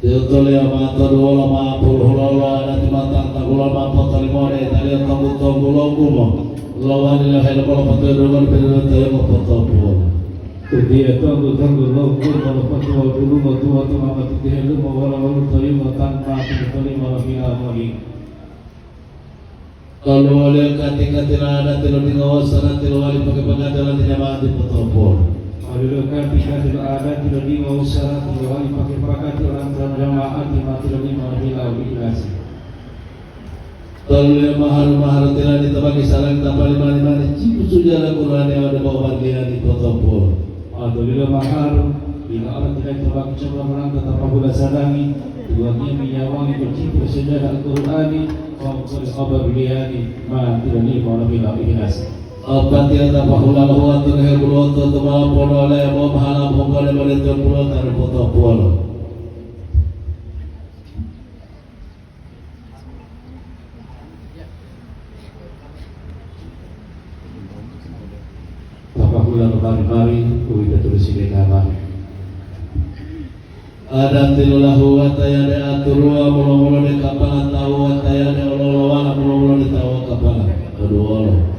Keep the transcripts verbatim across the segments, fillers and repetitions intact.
Tiyo toliya ma toduwolo ma puluhulo lo adati ma tangtagulo ma potolimode taliyo tonggu-tonggu lo gumo. Lowali lo helebolo potoyodungo lo piliyotoyongo potopuwolo. Utiye tonggu-tonggu lo gumo lo potuwa dulungo tuwa-tuwa ma titihelumo wolo-wolo toyungo tanpa tolimo lo hila moli. Toluwoliyo kati-kati lo adati lo dingo wosarati lowali pake-pakati olanto jama'ati potopolu. Woluwoliyo kati-kati lo adati lo dingo wosarati lowali pake-pakati olanto jama'ati ma tilolimo hilawo ikhilasi. Toluliyo maharu-maharu tilani to baki salangi tapali mani-mani cipu sujala Qur'ani ode po'obarliyani potopolu. Adolilo maharu, dila ora tilayi to baki coba molanta tapahula salangi, tuwangiya miyawangi to cipu sejada Al-Qur'ani, wawu koli oba biliyani ma tilolimo lo hila ikhilasi. Opatiya tapahula lo huwato hebuloto to ma'o polole bo mahala popole mole to pulota lo potopolo. Tapahula lo mari-mari, uwito tulisile kamari. Adati lolahu watayade aturuwa mulo-mulo de kapala tawu watayade ololowala mulo-mulo de tawu kapala. Oduwolo.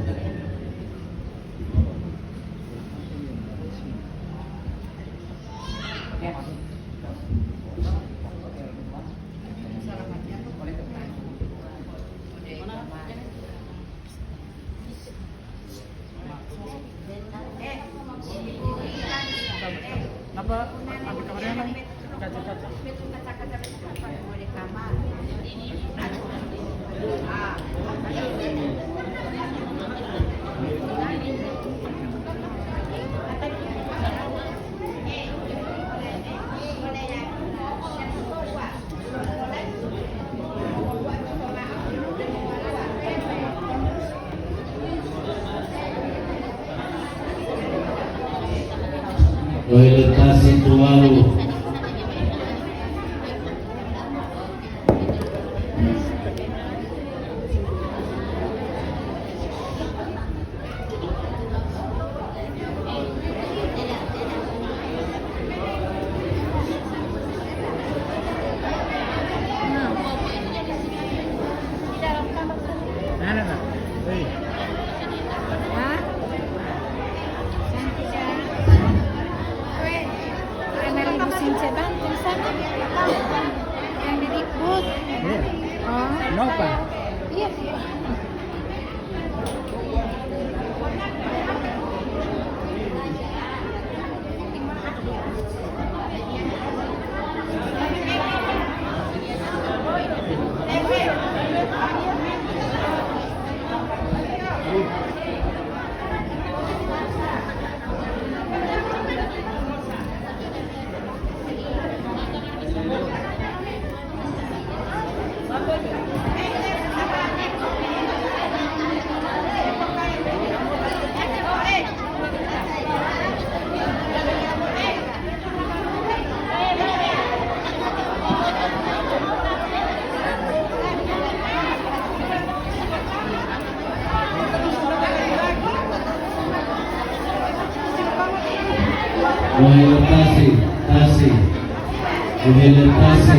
Loiletasi tuwawu. Hah? Cantik, ya. Weh, anak ibu Since bantu sana. Yang di Dikbud. Iya. Oh. Kenapa? Iya. Wahai tasi, tasi. Wahai tasi.